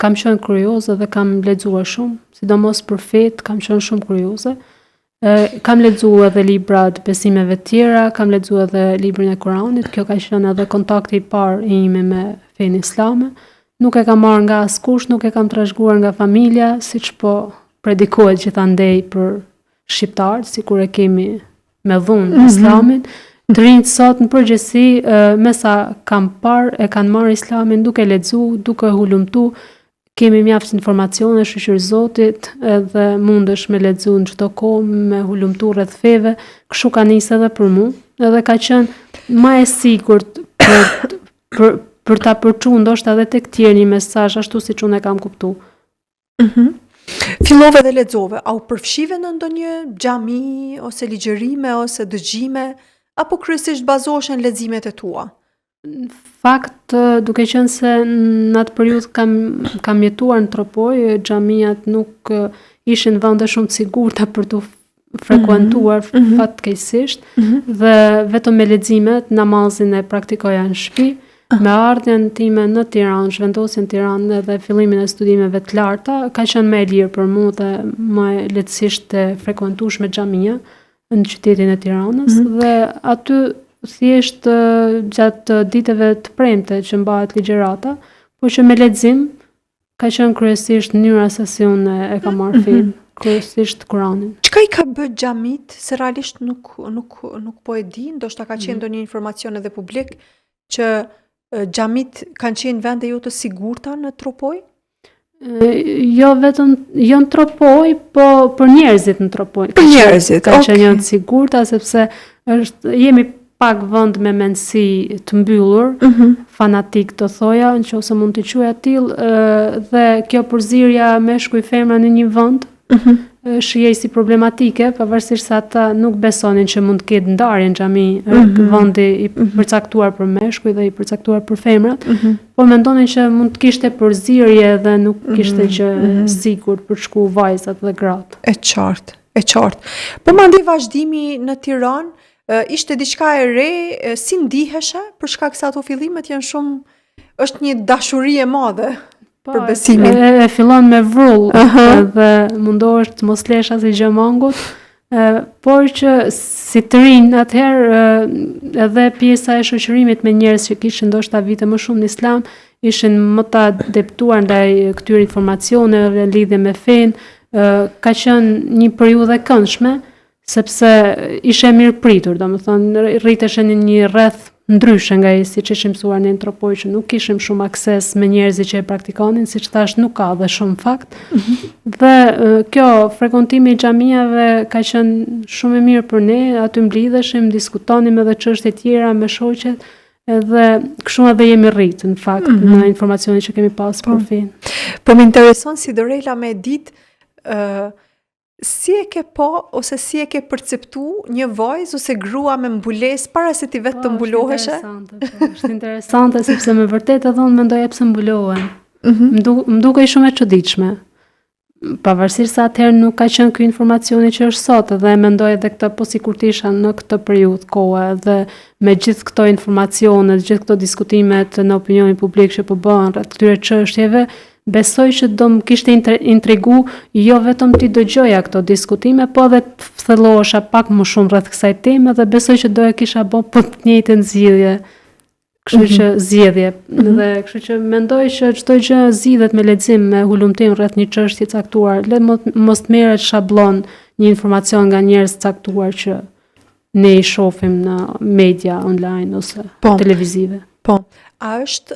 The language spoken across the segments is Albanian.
Kam qenë kurioze dhe kam lexuar shumë, sidomos për fetë kam qenë shumë kurioze. E, kam lexuar edhe libra të besimeve të tjera, kam lexuar edhe librin e Kuranit, kjo ka qenë edhe kontakti i parë i imi me fenë islame. Nuk e kam marrë nga askush, nuk e kam trashëguar nga familja, siç po predikohet gjithandej për shqiptarët, sikur e kemi me dhunë mm -hmm. islamin. Të rinjtë sot në përgjithësi, me sa kam parë, e kanë marrë islamin duke lexu, duke hulumtu, kemi mjaft informacione, shyqyr Zotit, edhe mundesh me lexu në çdo kohë, me hulumtu rreth feve, kështu ka nisë edhe për mu, edhe ka qenë ma e sigurt për, për, për ta përçu ndoshta edhe tek tjerë një mesazh ashtu siç unë e kam kuptu. Mm -hmm. Fillove dhe lexove, a u përfshive në ndonjë xhami ose ligjërime ose dëgjime apo kryesisht bazoheshe në leximet e tua? Në fakt, duke qenë se në atë periudhë kam kam jetuar në Tropojë, xhamiat nuk ishin vende shumë të sigurta për t'u frekuentuar mm -hmm. fatkeqësisht mm -hmm. dhe vetëm me leximet namazin e praktikoja në shtëpi. Ah. Me ardhjen time në Tiranë, zhvendosjen në Tiranë edhe fillimin e studimeve të larta, ka qenë më e lirë për mua dhe më lehtësisht e frekuentueshme xhamia në qytetin e Tiranës mm -hmm. dhe aty thjesht gjatë ditëve të premte që mbahet ligjërata, po që me lexim Ka qenë kryesisht mënyra se si unë e kam marrë mm -hmm. fenë, kryesisht Kuranin. Çka i ka bë xhamitë, se realisht nuk, nuk, nuk po e di, ndoshta ka qenë mm -hmm. ndonjë informacion edhe publik, që xhamitë kanë qenë vende jo të sigurta në Tropojë? Jo vetëm, jo në Tropojë, po për njerëzit në Tropojë. Për njerëzit, Ka qenë jo të sigurta, sepse është, jemi pak vend me mendësi të mbyllur, mm -hmm. fanatik do thoja, në qoftë se mund t'i quaja të tillë, dhe kjo përzierja meshkuj femra në një vend, mm -hmm. shihej si problematike, pavarësisht se ata nuk besonin që mund të ketë ndarje në xhami, mm -hmm. vendi i mm -hmm. përcaktuar për meshkuj dhe i përcaktuar për femrat, mm -hmm. po mendonin që mund të kishte përzierje dhe nuk mhm. kishte gjë mm -hmm. sigurt për të shku vajzat dhe gratë. E qartë, e qartë. Po mandej vazhdimi në Tiranë, Ishte diçka e re, si ndiheshe, për shkak se ato fillimet janë shumë, është një dashuri e madhe po, për besimin. E, e fillon me vrull uh -huh. dhe mundohesh të mos lesh asnjë gjë mangut, e, por që si të rinj atëherë edhe pjesa e shoqërimit me njerëz që kishin ndoshta vite më shumë në islam, ishin më të adaptuar ndaj këtyre informacioneve në lidhje me fenë, ka qenë një periudhë e këndshme, sepse ishe e mirëpritur, domethënë, rriteshe në një rreth ndryshe nga ai siç ishim mësuar në Tropojë që nuk kishim shumë akses me njerëzit që e praktikonin, siç thash nuk ka dhe shumë fakt. Mm -hmm. Dhe kjo frekuentimi i xhamiave ka qenë shumë e mirë për ne, aty mblidheshim, diskutonim edhe çështje tjera me shoqet, edhe kështu edhe jemi rritë në fakt mm -hmm. në informacionin që kemi pas po. për fenë. Po më intereson Sidorela me ditë ë uh, Si e ke pa ose si e ke perceptu një vajzë ose grua me mbulesë para se ti vetë të po, mbuloheshe? Është interesante, po, është interesante sepse me vërtet edhe unë mendoja pse mbulohen. Mm -hmm. Më duk, më dukej shumë e çuditshme. Pavarësisht se atëherë nuk ka qenë ky informacioni që është sot dhe mendoj edhe këtë po sikur të isha në këtë periudhë kohe dhe me gjithë këto informacione, gjithë këto diskutimet në opinionin publik që po bëhen rreth këtyre çështjeve, Besoj që do më kishte intrigu jo vetëm t'i dëgjoja këto diskutime, po edhe të thellohesha pak më shumë rreth kësaj teme dhe besoj që do e kisha bo po të njëjtën zgjidhje. Kështu mm -hmm. që zgjedhje mm -hmm. dhe kështu që mendoj që çdo gjë zgjidhet me lexim, me hulumtim rreth një çështje të caktuar, le mos të merret shabllon një informacion nga njerëz të caktuar që ne i shohim në media online ose po, televizive. Po. A është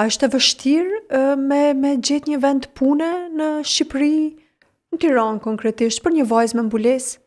a është e vështirë me me gjet një vend pune në Shqipëri, në Tiranë konkretisht për një vajzë me mbulesë?